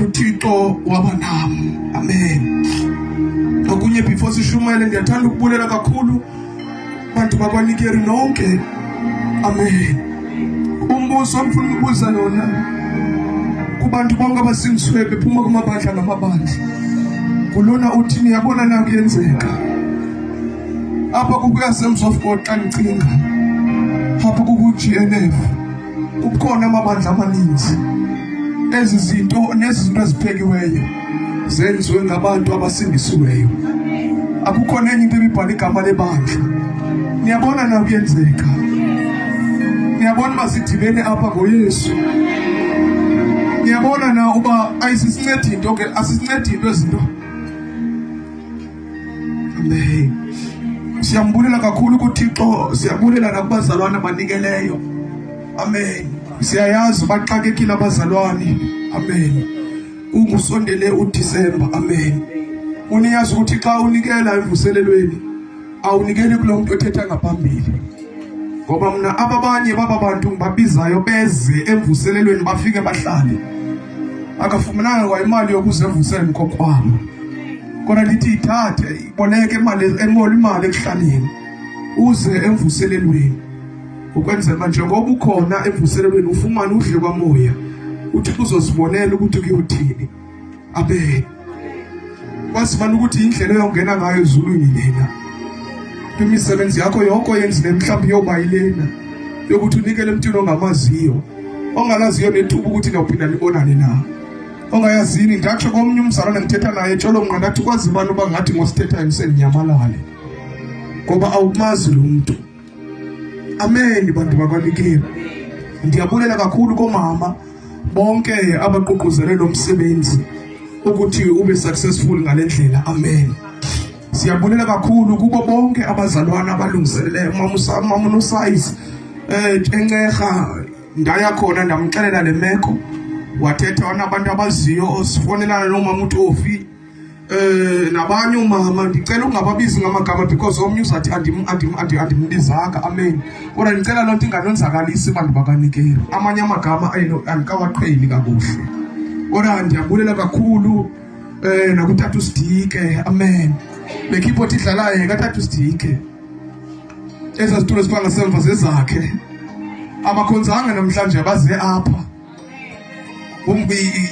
Kodwa uThixo waba nam. Amen. Okunye before sishumayele, ndiyathanda ukubulela kakhulu bantu bakwaNikeri nonke. Amen. Umbuzo omfuna ukubuza yona kubantu bonke abasindisiweyo bephuma kumabandla ngamabandla kulona uthi, niyabona na kuyenzeka apha kukwi-Assemblies of God? Xa ndicinga apha kukwi-GNF, kukhona amabandla amaninzi. Ezi zinto nezi zinto eziphekiweyo zenziwe ngabantu abasindisiweyo, akukho nenye into ebibhala igama lebandla. Niyabona na kuyenzeka? Niyabona uba sidibene apha ngoYesu? Niyabona na uba ayisisincedi into ke? Asisincedi into ezinto. Amen. Siyambulela kakhulu kuThixo, siyabulela nakubazalwane abanikeleyo. Amen. Siyayazi baxakekile abazalwane. Amen. Kungusondele uDisemba. Amen. Uniyazi ukuthi xa unikela emvuselelweni, awunikeli kulo muntu othetha ngaphambili, ngoba mna ababanye baba bantu ngibabizayo beze emvuselelweni, bafike bahlale, akafumananga kwa imali yokuze emvuseleni kokwabo. Kodwa ndithi ithathe, iboleke imali, emole imali ekuhlaleni, uze emvuselelweni, ukwenzela uba njengoba ukhona emvuselelweni ufumane udle kwamoya. Uthi uzozibonela ukuthi kuyothini. Amen. Kwasibana ukuthi indlela oyongena ngayo ezulwini lena, kwimisebenzi yakho yonke oyenzile, mhlawumbe iyoba yilena yokuthi unikele emntwini ongamaziyo, ongalaziyo nethuba ukuthi niyawuphinda nibonane na, ongayazini. Ndatsho komnye umzalwane ngithetha naye tsholomnqa, ndathi kwazi bani uba ngathi ngosithethayo ndisendinyamalale, ngoba awumazi lo mntu. Amen. Bantu bakwaNikeri, ndiyabulela kakhulu komama bonke abaququzele lo msebenzi ukuthi ube successful ngale ndlela. Amen. Siyabulela kakhulu kubo bonke abazalwana abalungiseleleyo. Mama uNosayizi Encerha, ndaya khona ndamxelela le meko, wathetha wanabantu abaziyo, osifonelana nomama uTofi nabanye umama. Ndicela ungababizi ngamagama because omnye uzathi andimbizanga. Amen. Kodwa ndicela loo nto inganonzakalisi bantu bakaNikeri. Amanye amagama andikawaqheli kakuhle, kodwa ndiyabulela kakhulu nakutata uSidike. Amen. Le keyboard idlalayo katata uSidike, ezaa zitulo zipha ngasemva zezakhe. Abakhonzanga namhlanje, baze apha.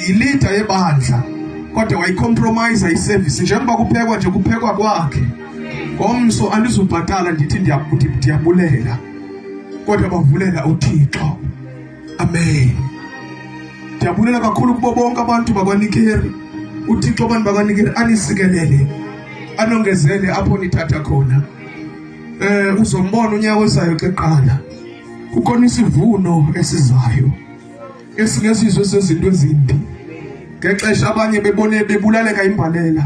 Ilida yebandla, kodwa wayicompromise iservice njengoba kuphekwa nje, kuphekwa kwakhe. Ngomso andizubhatala, ndithi ndiyabulela, kodwa bavulela uThixo. Amen. Ndiyabulela kakhulu kubo bonke abantu bakwaNikeri. UThixo, abantu bakwaNikeri, anisikelele, anongezele apho nithatha khona. Uzombona unyaka ozayo xa eqala, kukhona isivuno esizayo esingesizwe sezinto ezimbi. Ngexesha abanye bebone bebulaleka imbalela,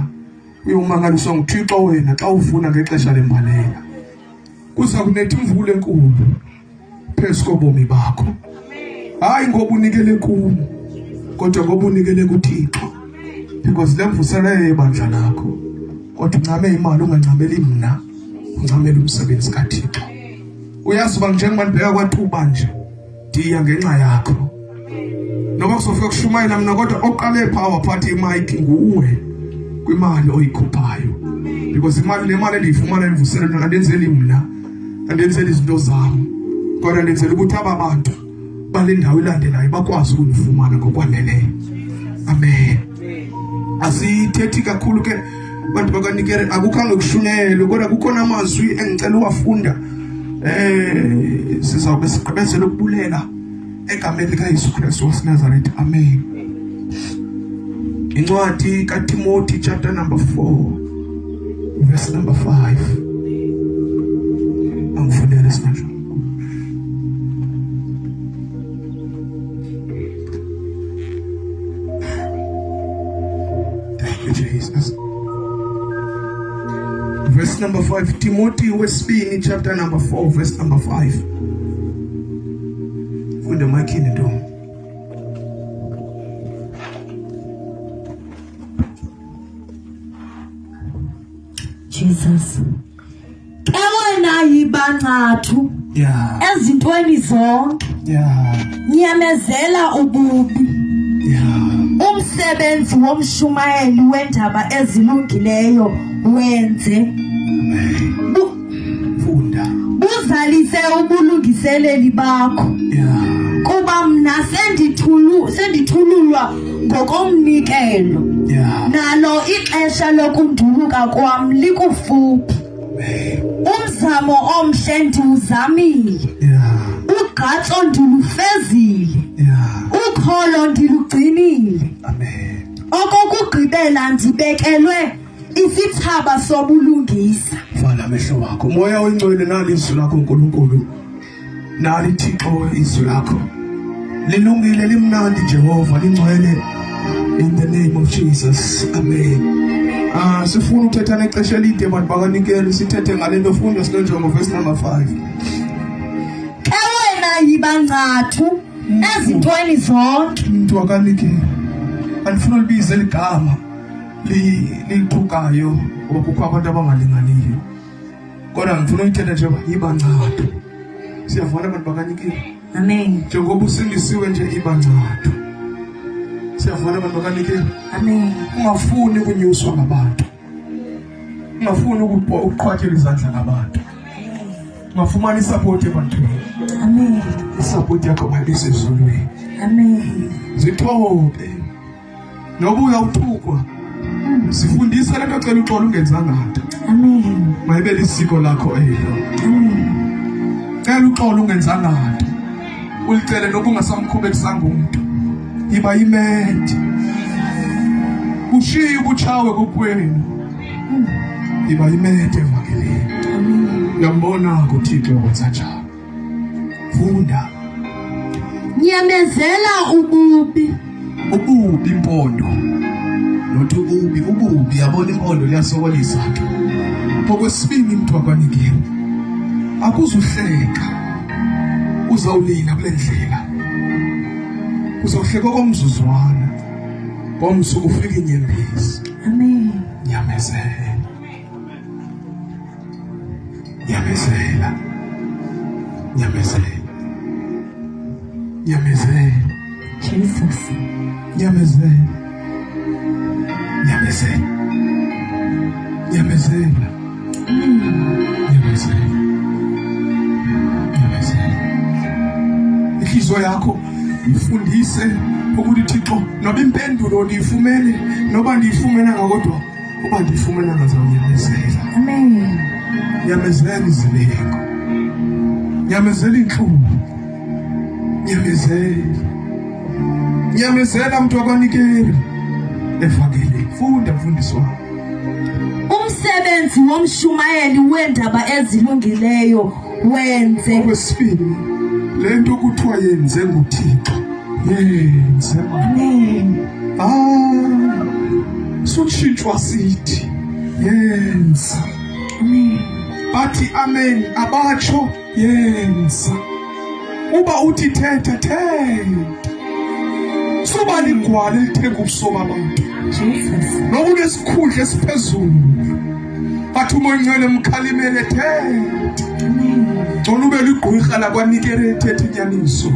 uyomangaliswa nguThixo wena xa uvuna ngexesha lembalela. Kuza kunetha imvula enkulu phezu kobomi bakho, hayi ngoba unikele kum, kodwa ngoba unikele kuThixo, because le mvuselelo yebandla lakho. Kodwa uncame imali, ungancameli mna, uncamele umsebenzi kaThixo. Uyazi uba njengoba ndibheka kwatuba nje, ndiya ngenxa yakho, noba kuzofika kushumayela mna, kodwa oqale phaa waphatha imayiki nguwe kwimali oyikhuphayo, because imali, le mali endiyifumana emvuselelweni, andenzeli mna, andenzeli izinto zam, kodwa ndenzela ukuthi aba bantu bale ndawo ilandelayo bakwazi ukulifumana ngokwaneleyo. Amen. Asithethi kakhulu ke, bantu bakaNikere. Akukhange kushunyelwe, kodwa kukhona amazwi engicela uwafunda. Sizawube sigqibezela ukubulela egameni likaYesu Kristu waseNazaretha. Amen. Incwadi kaTimothy, chapter number 4, verse number 5. Angifundele simanje. Thank you, Jesus. Verse number 5, Timothy wesibini, chapter number 4, verse number 5. Funda emakhini, ntombi. Jesus. Ke wena yibancathu ezintweni zonke. Nyamezela ububi. Umsebenzi womshumayeli wendaba ezilungileyo wenze. Funda. Buzalise ubulungiseleli bakho. Yeah. Kuba mna sendithululwa ngokomnikelo. Yeah. Nalo ixesha lokunduluka kwam likufuphi. Umzamo omhle ndiwuzamile. Yeah. Ugqatso ndilufezile. Yeah. Ukholo ndilugcinile. Amen. Okokugqibela ndibekelwe isithaba sobulungisa. Vala amehlo wakho. Moya oyingcwele, nali izwi lakho uNkulunkulu. Nali Thixo izwi lakho. Lilungile, limnandi Jehova, lingcwele. In the name of Jesus. Amen. Ah, sifuna ukuthetha nexesha elide bantu bakanikelo, sithethe ngale nto. Funda sinonjongo verse number 5. Ke wena yiba ncathu ezintweni zonke. Umuntu akanikelo. Andifuna ulibize ligama liqhukayo ngoba kukho abantu abangalinganiyo. Kodwa ngifuna uyithetha nje yiba ncathu. Siyavana abantu bakanikelo. Amen. Njengoba usindisiwe nje iba ncathu. Siyavana abantu bakanikelo. Amen. Ungafuni ukunyuswa ngabantu. Ungafuni ukuqhwatyelwa izandla ngabantu. Ungafumana isapoti ebantwini. Amen. Isapoti yakho mayibe sezulwini. Amen. Zithobe. Noba uyawuthukwa. Sifundisa lento, cela uxolo ungenzanga nto. Amen. Mayibe lisiko lakho elo. Amen. Cela uxolo ungenzanga nto. Ulicele noba ungasamkhubekisanga umuntu. Yiba imethi. Ushiye ubutshawe kokwenu. Yiba imethe evangelini. Amen. Uyambona kuThixo wenza njalo. Funda. Nyamezela ububi. Ububi impondo. Not ububi, ububi yabona impondo liyasokolisa ke. Okwesibini mntu akwanikile. Akuzuhleka. Uzawulila kule ndlela. Uzawuhleka okomzuzwana. Ngomso kufika inyembezi. Amen. Nyamezela. Nyamezela. Nyamezela. Nyamezela. Jesus. Nyamezela. Nyamezela. Nyamezela. Nyamezela. Nyamezela. Inhliziyo yakho ifundise ukuthi Thixo noba impendulo ndiyifumene noba ndiyifumenanga, kodwa uba ndiyifumenanga zawunyamezela. Amen. Nyamezela izilingo. Nyamezela inhlungu. Nyamezela. Nyamezela mntu akwanikeli. Evangeli. Funda mfundisi wami. Umsebenzi womshumayeli wendaba ezilungileyo wenze. Okwesibini, le nto kuthiwa yenze nguThixo. Yenze. Amen. Ah, sutshintshwa sithi yenza. Amen. Bathi amen abatsho yenza. Uba uthi thetha, thetha. Suba ligwala elithenga ubuso babantu. Jesus. Noba unesikhundla esiphezulu. Bathi uMoya Oyingcwele mkhalimele, thetha. Amen. Ngcono ube ligqwirha lakwanikele ethetha inyaniso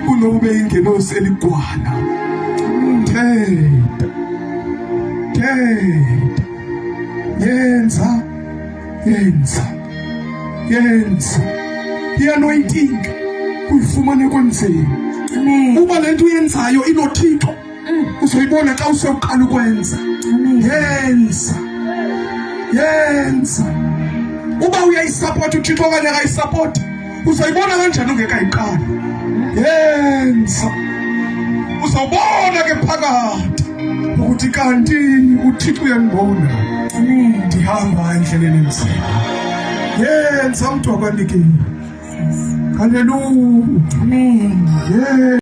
kunoba ube ingelosi eligwala. Thetha. Thetha. Yenza. Yenza. Yenza. I-anointing uyifumane kwenzeni. Amen. Uba le nto uyenzayo inoThixo, uzoyibona xa usewuqala ukwenza. Amen. Yenza. Yenza. Uba uyayisapota uThixo okanye akayisapoti, uzayibona kanjani ungekayiqali? Yenza. Uzawubona ke phakathi ukuthi kanti uThixo uyangibona. Amen. Ndihamba endleleni enzima. Yenza mntu akwanikile. Jesus. Hallelujah. Amen. Yeah.